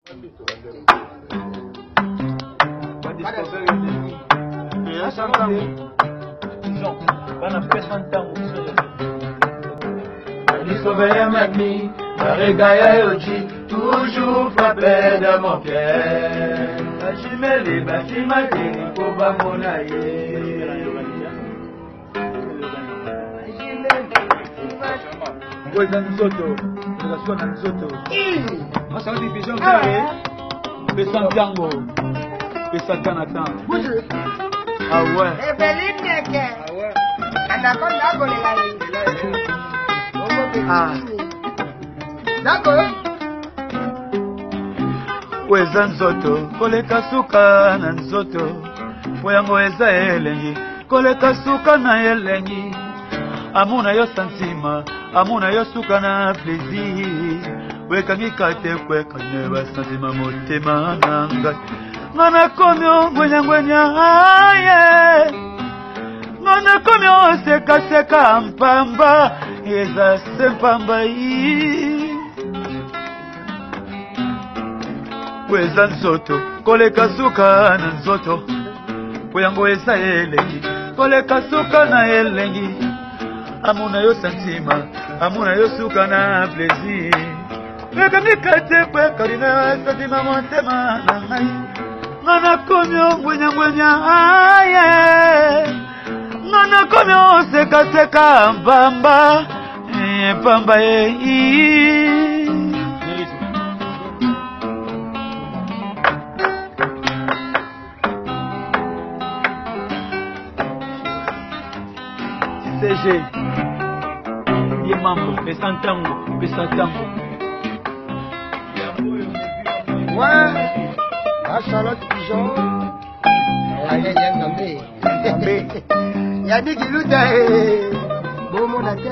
Discover mami, Regaya Yoji, toujours frappé dans mon cœur. Bashimeli, bashimateli, po bamona ye. Ngo eza nzoto, eza swa na nzoto. Masala division pesa ntango, pesa temps na temps. Ah ouais. Eveline Neke. Anaconda akolela ye. Ah. Nako. Po eza nzoto koleka suka na nzoto, po yango eza elengi koleka suka na elengi. Amona yo santima, amona yo suka na plaisir. Wekangi kate kwekane basantima motema na ngai. Nga nakomi ongwenyangwenya aye, nga nakomi osekaseka mpamba, eza se mpamba yi. Po eza nzoto koleka suka na nzoto, po yango eza elengi koleka suka na elengi. Amona yo santima, amona yo suka na plaisir. Ekangi kate kwe na santima motema na ngai. Nga nakomi ongwenyangwenya aye, nga nakomi osekaseka mpamba, mpamba ye. CG ye mambo pesa ntango, pesa ntango. Ouais. La Charlotte Pigeon. Allez, Nzambe. Yannick Luta. Bomona te.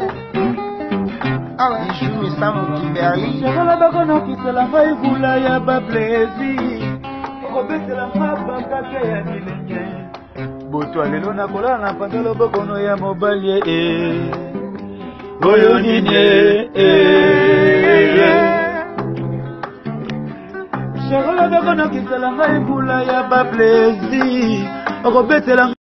Awa. Bijou Misamu Kimberly. Shakala bakonokisela ngai vula ya baplaisir, okobetela nga bakake ya bilenge. Butu ya lelo nakolala na panza loboko ya mobali e. Oyo nini e. Shakala bakonokisela ngai vula ya baplaisir, okobetela.